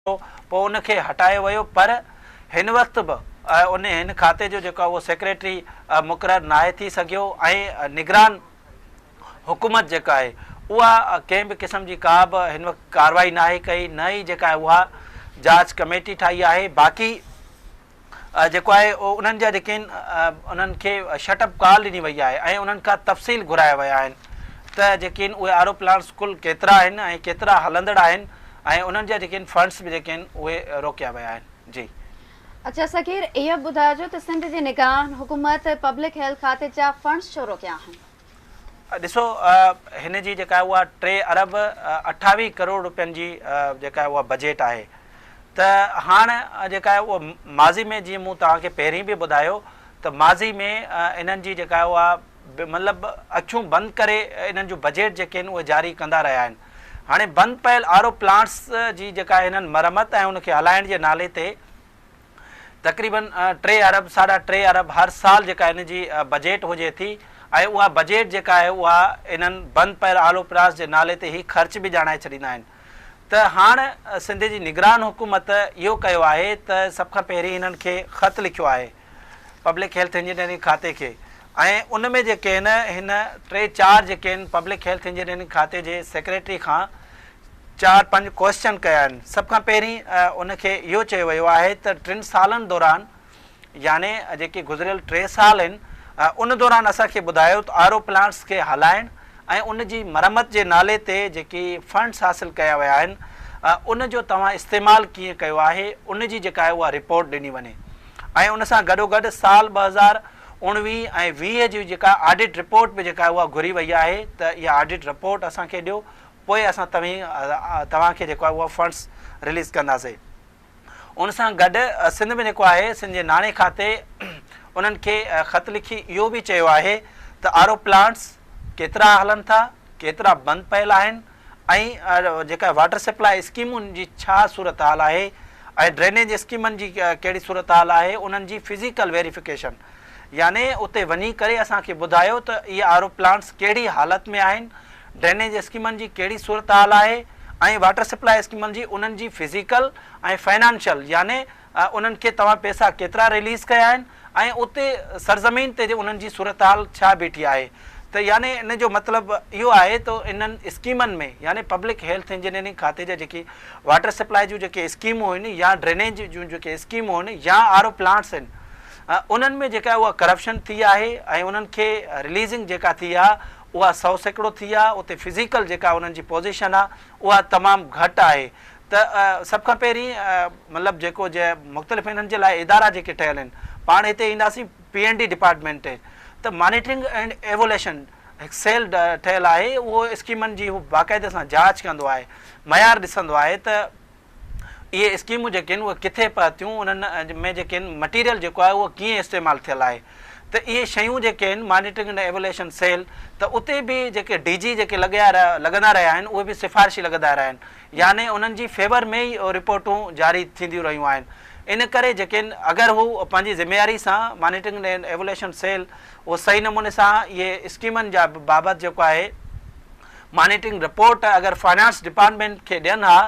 پوء ان کي هٽايو ويو پر هن وقت به ان هن کاتي جو جيڪو آهي اهو سيڪريٽري مقرر ناهي ٿي سگهيو ۽ نگران حڪومت جيڪا آهي اها ڪنهن به قسم جي ڪا به هن وقت ڪارروائي ناهي ڪئي نه ئي جيڪا آهي اها جاچ ڪميٽي ٺاهي آهي باقي جيڪو آهي انهن جا جيڪي آهن انهن کي شٽ اپ ڪال ڏني وئي آهي ۽ انهن کان تفصيل گهرايا ويا آهن ته جيڪي آهن اهي آر او پلانٽس ڪل ڪيترا آهن ۽ ڪيترا هلندڙ آهن ۽ انهن جا جيڪي آهن فنڊس به جيڪي آهن اهي روڪيا ويا آهن جي. اڇا صغير اهو به ٻڌائجو ته سنڌ جي نگران حڪومت پبلڪ هيلٿ کاتي جا فنڊس ڇو روڪيا آهن؟ ڏسو هن جي جيڪا آهي اها ٽي ارب 28 ڪروڙ روپين جي جيڪا آهي اها بجيٽ آهي ته هاڻ جيڪا آهي اها ماضي ۾ جيئن مون توهان کي پهرين به ٻڌايو ته ماضي ۾ انهن جي جيڪا آهي اها مطلب اکيون بند ڪري انهن جون بجيٽ جيڪي آهن اهي جاري ڪندا رهيا آهن هاڻي بند پيل آر او پلانٽس جي جيڪا آهي هنن مرمت ۽ ان کي هلائڻ جي نالي تي تقريبن ٽي ارب ساڍا ٽي ارب هر سال جيڪا ان جي بجيٽ هجي ٿي ۽ اها بجيٽ جيڪا آهي اها انهن بند پيل آر او پلانٽس جي نالي تي هي خرچ به ڄاڻائي ڇڏيندا آهن ته هاڻ سنڌ جي نگران حڪومت اهو ڪيو آهي ته سڀ کان پهرين هنن کي خط لکيو آهي پبلڪ هيلٿ انجنيئرنگ کاتي کي ۽ ان ۾ جيڪي آهن هن ٽي چار جيڪي آهن پبلڪ هيلٿ انجنيئرنگ کاتي جي سيڪريٽري کان چار پنج ڪوئسچن ڪيا آهن. سڀ کان پهرين ان کي اهو چيو ويو آهي ته ٽن سالن دوران يعني جيڪي گذريل ٽي سال آهن ان دوران اسان کي ٻڌايو ته آر او پلانٽس کي هلائڻ ۽ ان جي مرمت جي نالي تي جيڪي فنڊس حاصل ڪيا ويا آهن ان جو توهان استعمال ڪيئن ڪيو آهي ان جي جيڪا آهي اها رپورٽ ڏني وڃي ۽ ان سان گڏوگڏ سال 2019 ۽ 20 جي جيڪا آڊٽ رپورٽ به جيڪا آهي اها گهري وئي آهي ته اها آڊٽ رپورٽ اسان کي ڏيو پوء اسان توهين توهان کي جيڪو آهي اهو فنڊس رليز ڪنداسين. ان سان گڏ سنڌ ۾ جيڪو آهي سنڌ جي ناڻي کاتي انهن کي خط لکي اهو به چيو آهي ته آر او پلانٽس ڪيترا هلن ٿا، ڪيترا بند پيل آهن ۽ جيڪا واٽر سپلاء اسڪيمن جي ڇا صورتحال آهي ۽ ڊرينيج اسڪيمن جي ڪهڙي صورتحال آهي انهن جي فزيڪل ويريفڪيشن يعني اتي وڃي ڪري اسان کي ٻڌايو ته اهي آر او پلانٽس ڪهڙي حالت ۾ آهن، ڊرينيج اسڪيمن جي ڪهڙي صورتحال آهي ۽ واٽر سپلاء اسڪيمن جي انهن جي فزيڪل ۽ فنانشل يعني انهن کي توهان پئسا ڪيترا رليز ڪيا آهن ۽ اتي سرزمين تي انهن جي صورتحال ڇا بيٺي آهي ته يعني ان جو مطلب اهو آهي ته انهن اسڪيمن ۾ يعني پبلڪ هيلٿ انجنيئرنگ کاتي جا جيڪي واٽر سپلاء جون جيڪي اسڪيمون آهن يا ڊرينيج جون جيڪي اسڪيمون آهن يا آر او پلانٽس آهن انهن ۾ جيڪا اها ڪرپشن ٿي آهي ۽ انهن کي رليزنگ جيڪا ٿي آهي اها 100% ٿي آهي اتي فزيڪل جيڪا انهن جي پوزيشن آهي اها تمام گهٽ آهي ته سڀ کان پهرين مطلب جيڪو جي مختلف انهن جي لاء ادارا جيڪي ٺهيل آهن پاڻ هتي اينداسين پي اينڊ ڊي ڊپارٽمينٽ تي ته مانيٽرنگ اينڊ ايووليشن هڪ سيل ٺهيل آهي اهو اسڪيمن جي هو باقاعدي سان جاچ ڪندو آهي معيار ڏسندو آهي ته اهي اسڪيمون جيڪي آهن اهي ڪٿي پهتيون انهن ۾ جيڪي آهن مٽيريل جيڪو آهي اهو ڪيئن استعمال ٿيل آهي ته اهي شيون جيڪي آهن مانيٽرنگ اينڊ ايووليشن سيل ته اتي به جيڪي ڊي جي جيڪي لڳيا لڳندا رهيا آهن اهي به سفارشي لڳندا رهيا آهن يعني انهن جي فيور ۾ ئي رپورٽون جاري ٿينديون رهيون آهن ان ڪري جيڪي آهن اگر هو پنهنجي ذميواري سان مانيٽرنگ اينڊ ايووليشن سيل اهو صحيح نموني سان اهي اسڪيمن جا بابت جيڪو آهي مانيٽرنگ رپورٽ اگر فنانس ڊپارٽمينٽ کي ڏين ها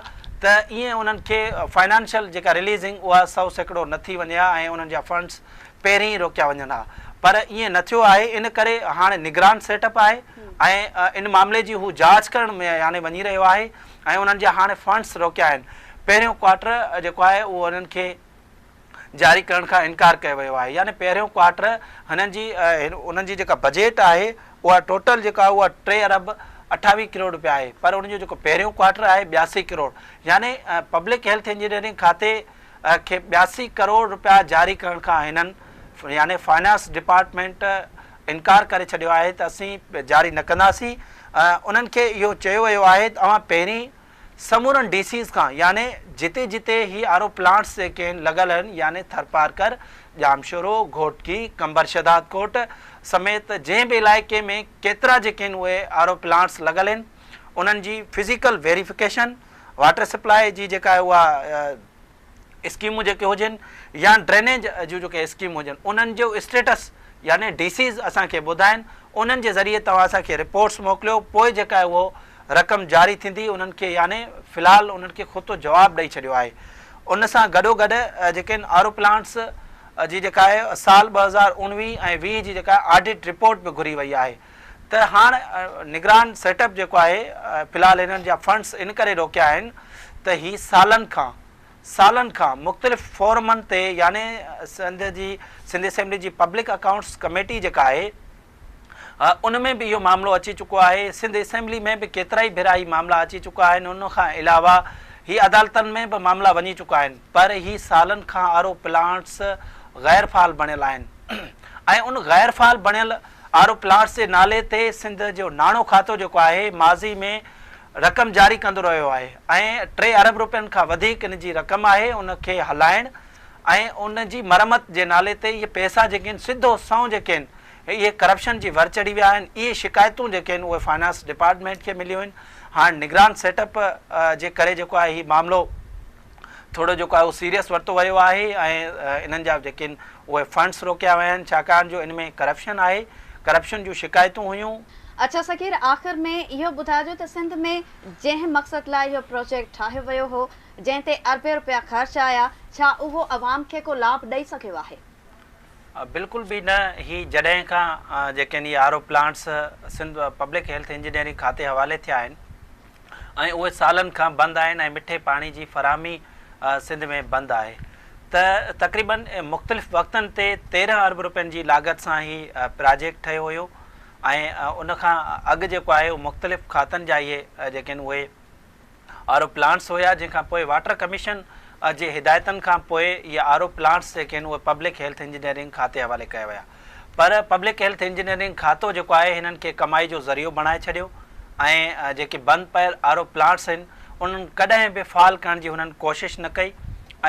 ته ائين انهن کي فنانشل جيڪا رليزنگ اها 100% نه ٿي وڃي ها ۽ انهن جا فنڊس پهرين ئي روڪيا وڃن ها پر ائين نه ٿيو آهي ان ڪري هاڻي نگران سيٽ اپ آهي ۽ ان معاملي جي هو جاچ ڪرڻ ۾ يعني وڃي رهيو آهي ۽ انهن جا هاڻي فنڊس روڪيا آهن پهريون ڪوارٽر جيڪو آهي اهو انهن کي جاري ڪرڻ کان انڪار ڪيو ويو آهي يعني پهريون ڪوارٽر هنن جي انهن جي جيڪا بجيٽ آهي اها ٽوٽل جيڪا آهي اها ٽي ارب 28 ڪروڙ رپيا آهي پر ان جو جيڪو پهريون ڪوارٽر آهي 82 ڪروڙ يعني پبلڪ هيلٿ انجنيئرنگ کاتي کي 82 ڪروڙ رپيا جاري ڪرڻ کان هنن يعني فائنانس ڊپارٽمينٽ انڪار ڪري ڇڏيو آهي ته اسين جاري نه ڪنداسين انهن کي اهو چيو ويو آهي ته اوهان پهرين سمورن ڊي سيز کان يعني جتي جتي هي آر او پلانٽس جيڪي آهن لڳل آهن يعني ٿرپارڪر، ڄامشورو، گهوٽڪي، قمبر شهدادڪوٽ سميت جنهن به علائقي ۾ ڪيترا جيڪي آهن اهي آر او پلانٽس لڳل آهن انهن جي فزيڪل ويريفڪيشن واٽر سپلاء جي جيڪا آهي اها اسڪيمون جيڪي هجن يا ڊرينيج جون جيڪي اسڪيمون هجن انهن جو اسٽيٽس يعني ڊي سيز اسان کي ٻڌائن انهن جي ذريعي توهان اسان کي رپورٽس موڪليو پوء جيڪا آهي اهو رقم جاري ٿيندي انهن کي يعني في الحال انهن کي کتو جواب ڏئي ڇڏيو آهي ان سان گڏوگڏ جيڪي آهن آر او پلانٽس جي جيڪا آهي سال 2019 ۽ 20 جي جيڪا آڊٽ رپورٽ به گهري وئي آهي ته هاڻ نگران سيٽ اپ جيڪو آهي في الحال هنن جا فنڊس ان ڪري روڪيا آهن ته هي سالن کان سالن کان مختلف فورمن تي يعني سنڌ جي سنڌ اسيمبلي جي پبلڪ اڪائونٽس ڪميٽي جيڪا آهي ان ۾ به اهو معاملو اچي چڪو آهي، سنڌ اسيمبلي ۾ به ڪيترائي ڀيرا هي معاملا اچي چڪا آهن، ان کان علاوه هي عدالتن ۾ به معاملا وڃي چڪا آهن پر هي سالن کان آر او پلانٽس غير فعال بڻيل آهن ۽ ان غير فعال بڻيل آر او پلانٽس جي نالي تي سنڌ جو ناڻو کاتو جيڪو آهي ماضي ۾ رقم جاري ڪندو رهيو آهي ۽ 3 ارب روپين کان وڌيڪ ان جي رقم آهي ان کي هلائڻ ۽ ان جي مرمت جي نالي تي اهي پئسا جيڪي آهن سڌو سنئون جيڪي آهن اهي ڪرپشن جي ور چڙهي ويا آهن، اهي شڪايتون جيڪي آهن اهي فنانس ڊپارٽمينٽ کي مليون آهن، هاڻ نگران سيٽ اپ جي ڪري جيڪو آهي هي معاملو ٿورو جيڪو آهي اهو سيريس ورتو ويو آهي ۽ انهن جا جيڪي آهن اهي فنڊس روڪيا ويا آهن ڇاڪاڻ جو ان ۾ ڪرپشن آهي، ڪرپشن جون شڪايتون هيون. اڇا صغير آخر ۾ اهو ٻڌائجو ته سنڌ ۾ جنهن مقصد لاء اهو پروجيڪٽ ٺاهيو ويو هو جنهن تي اربين روپيا خرچ آيا ڇا اهو عوام کي ڪو لاڀ ڏئي سگهيو آهي؟ بلڪل به نه، هي جڏهن کان جيڪي آهن اهي R O plants Sindh public health engineering کاتي حوالي ٿيا آهن ۽ اهي سالن کان بند آهن ۽ مٺي پاڻي جي فراهمي سنڌ ۾ بند آهي ته تقريبن مختلف وقتن تي 13 ارب روپين جي لاڳت سان هي پراجيڪٽ ٺهيو هيو ۽ ان کان اڳ جيڪو آهي اهو مختلف کاتن جا اهي جيڪي آهن اهي آر او پلانٽس هيا جنهن کان پوء واٽر ڪميشن جي هدايتن کان پوء اهي آر او پلانٽس جيڪي آهن اهي پبلڪ هيلٿ انجنيئرنگ کاتي حوالي ڪيا ويا پر پبلڪ هيلٿ انجنيئرنگ کاتو جيڪو آهي هنن کي ڪمائي جو ذريعو بڻائي ڇڏيو ۽ جيڪي بند پيل آر او پلانٽس آهن انهن ڪڏهن به فعال ڪرڻ جي هنن ڪوشش نه ڪئي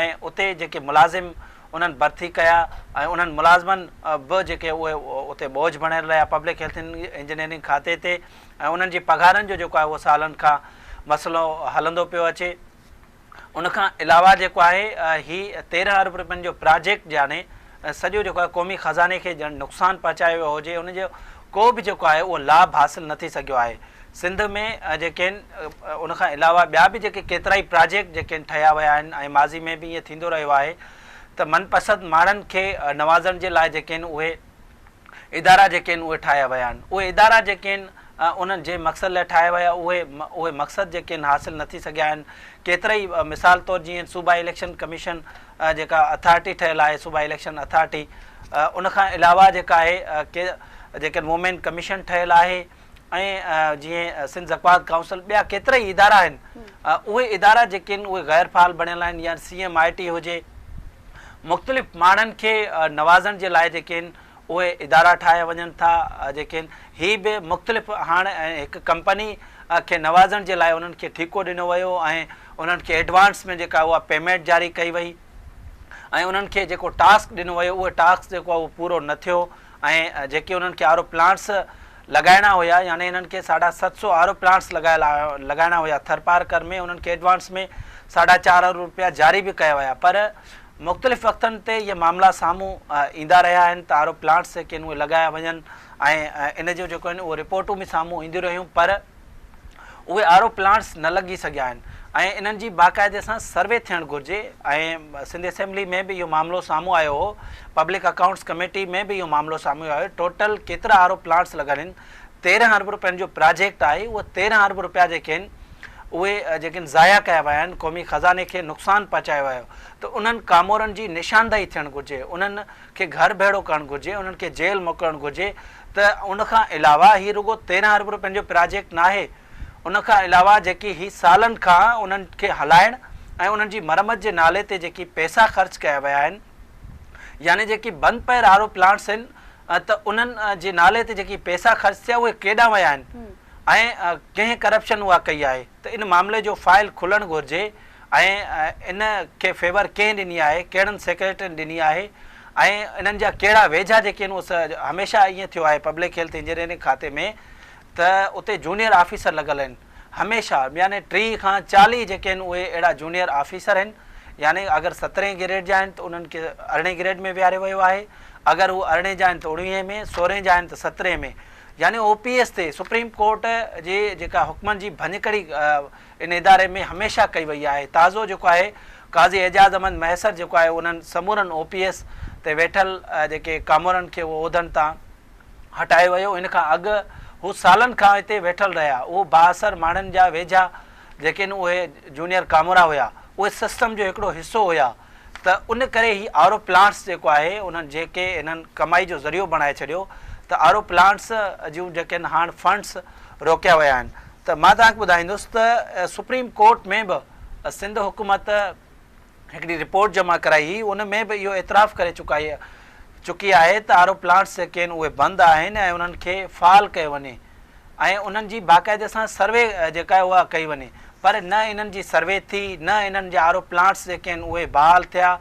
۽ اتي جيڪي ملازم انهن ڀرتي ڪيا ۽ انهن ملازمن به جيڪي اهي اتي بوجهه بڻيل رهيا پبلڪ هيلٿ انجنيئرنگ کاتي تي ۽ انهن جي پگهارن جو جيڪو آهي اهو سالن کان مسئلو هلندو پيو اچي ان کان علاوه جيڪو آهي هي 13 ارب روپين جو پراجيڪٽ يعني سڄو جيڪو آهي قومي خزاني کي ڄڻ نقصان پهچايو ويو هجي ان جو ڪو به جيڪو آهي اهو لاڀ حاصل نه ٿي سگهيو آهي سنڌ ۾ جيڪي آهن ان کان علاوه ٻيا به جيڪي ڪيترائي پراجيڪٽ جيڪي آهن ٺهيا ويا آهن ۽ ماضي ۾ به ائين ٿيندو رهيو آهي ته من پسند ماڻهن کي نوازڻ جي لاء جيڪي آهن اهي ادارا جيڪي آهن اهي ٺاهيا ويا آهن اهي ادارا جيڪي آهن انهن جنهن مقصد لاء ٺاهيا ويا اهي اهي مقصد جيڪي آهن حاصل نه ٿي سگهيا آهن ڪيترائي مثال طور جيئن صوبائي اليڪشن ڪميشن جيڪا اٿارٽي ٺهيل آهي صوبائي اليڪشن اٿارٽي ان کان علاوه جيڪا آهي جيڪي وومين ڪميشن ٺهيل آهي ۽ جيئن سنڌ زڪوات ڪائونسل ٻيا ڪيترائي ادارا آهن اهي ادارا جيڪي آهن اهي غير فعال بڻيل آهن يا سي ايم I ٽي هجي مختلف ماڻهن کي نوازڻ جي لاء جيڪي آهن اهي ادارا ٺاهيا وڃن ٿا جيڪي آهن هي به مختلف هاڻ هڪ ڪمپني کي نوازڻ جي لاء انهن کي ٺيڪو ڏنو ويو ۽ انهن کي ايڊوانس ۾ جيڪا اها پيمينٽ جاري ڪئي وئي ۽ انهن کي جيڪو ٽاسڪ ڏنو ويو اهو ٽاسڪ جيڪو آهي اهو پورو نه ٿيو ۽ جيڪي انهن کي آر او پلانٽس لڳائڻا هيا يعني انهن کي 750 آر او پلانٽس لڳائڻا هيا ٿرپارڪر ۾ انهن کي ايڊوانس ۾ 4.5 ارب روپيا جاري به ڪيا ويا پر مختلف وقتن تي اهي معاملا سامهون ايندا رهيا آهن ته آر او پلانٽس جيڪي آهن اهي لڳايا وڃن ۽ ان جو جيڪو آهن اهو رپورٽون به سامهون اينديون رهيون پر اهي آر او پلانٽس نه لڳي سگهيا آهن ۽ انهن جي باقاعدي سان سروي ٿيڻ گهرجي ۽ سنڌ اسيمبلي ۾ به اهو معاملو سامهون آيو هو پبلڪ اڪائونٽس ڪميٽي ۾ به اهو معاملو سامهون آيو ٽوٽل ڪيترا آر او پلانٽس لڳل آهن 13 ارب روپين جو پراجيڪٽ آهي اهي 13 ارب روپيا جيڪي آهن اهي جيڪي آهن ضايع ڪيا ويا آهن قومي خزاني کي نقصان پهچايو ويو ته انهن ڪامورن جي نشاندهي ٿيڻ گهرجي انهن کي گهر ڀيڙو ڪرڻ گهرجي، انهن کي جيل موڪلڻ گهرجي ته ان کان علاوه هي رڳو 13 ارب روپين جو پراجيڪٽ ناهي، ان کان علاوه جيڪي هي سالن کان انهن کي هلائڻ ۽ انهن جي مرمت جي نالي تي جيڪي پئسا خرچ ڪيا ويا آهن يعني جيڪي بند پيل آر او پلانٽس آهن ته انهن جي نالي تي جيڪي پئسا خرچ ٿيا اهي ڪيڏانهن ويا آهن ۽ ڪنهن ڪرپشن اها ڪئي آهي ته ان معاملي جو فائل کلڻ گهرجي ۽ ان کي فيور ڪنهن ڏني آهي، ڪهڙن سيڪريٽرين ڏني آهي ۽ انهن جا ڪهڙا ويجها جيڪي آهن اهو هميشه ائين ٿيو آهي پبلڪ هيلٿ انجنيئرنگ کاتي ۾ ته اتي جونيئر آفيسر لڳل آهن هميشه يعني 30 کان 40 جيڪي آهن اهي اهڙا جونيئر آفيسر آهن يعني اگر سترهين گريڊ جا آهن ته انهن کي ارڙهين گريڊ ۾ ويهاريو ويو آهي اگر هو ارڙهين جا آهن ته اڻويهين ۾ سورهين جا آهن ته سترهين ۾ يعني او پي ايس تي سپريم ڪورٽ جي جيڪا حڪمن جي ڀڃڪڙي ان اداري ۾ هميشه ڪئي وئي آهي. تازو جيڪو آهي قاضي اعجاز احمد مهيسر جيڪو آهي انهن سمورن او پي ايس تي ويٺل جيڪي ڪامورن کي اهو عهدن تان هٽايو ويو. ان کان اڳ هو سالن کان اتي ويٺل رهيا. اهو بااثر ماڻهن جا ويجها جيڪي آهن اهي جونيئر ڪامورا هيا. اهي سسٽم جو هڪڙو حصو هيا ته ان ڪري هي آر او پلانٽس جيڪو آهي انهن جيڪي انهن ڪمائي جو ذريعو بڻائي ڇڏيو ته آر او پلانٽس جون جيڪي آهن هاڻ فنڊس روڪيا ويا آهن ته مان توهان کي ٻڌائيندس ته سپريم ڪورٽ ۾ به سنڌ حڪومت هڪڙي رپورٽ جمع ڪرائي هئي ان ۾ به اهو اعتراف ڪري چڪائي چڪي آهي ته آر او پلانٽس جيڪي آهن اهي بند آهن ۽ انهن کي فعال ڪيو وڃي ۽ انهن جي باقاعدي سان سروي جيڪا آهي اها ڪئي وڃي پر نه انهن جي سروي ٿي نه انهن جا آر او پلانٽس جيڪي آهن اهي بحال ٿيا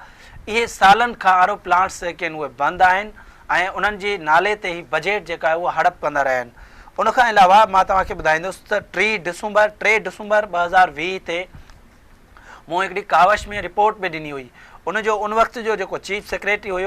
اهي سالن کان آر او پلانٽس جيڪي آهن اهي بند آهن ۽ انهن جي نالي تي هي بجيٽ جيڪا آهي اها هڙپ ڪندا رهيا آهن. ان کان علاوه مان توهان کي ٻڌائيندس ته ٽي ڊسمبر ٽي ڊسمبر 2020 تي مون هڪڙي ڪاوش ۾ رپورٽ به ڏني هئي ان جو ان وقت جو جيڪو چيف سيڪريٽري هيو.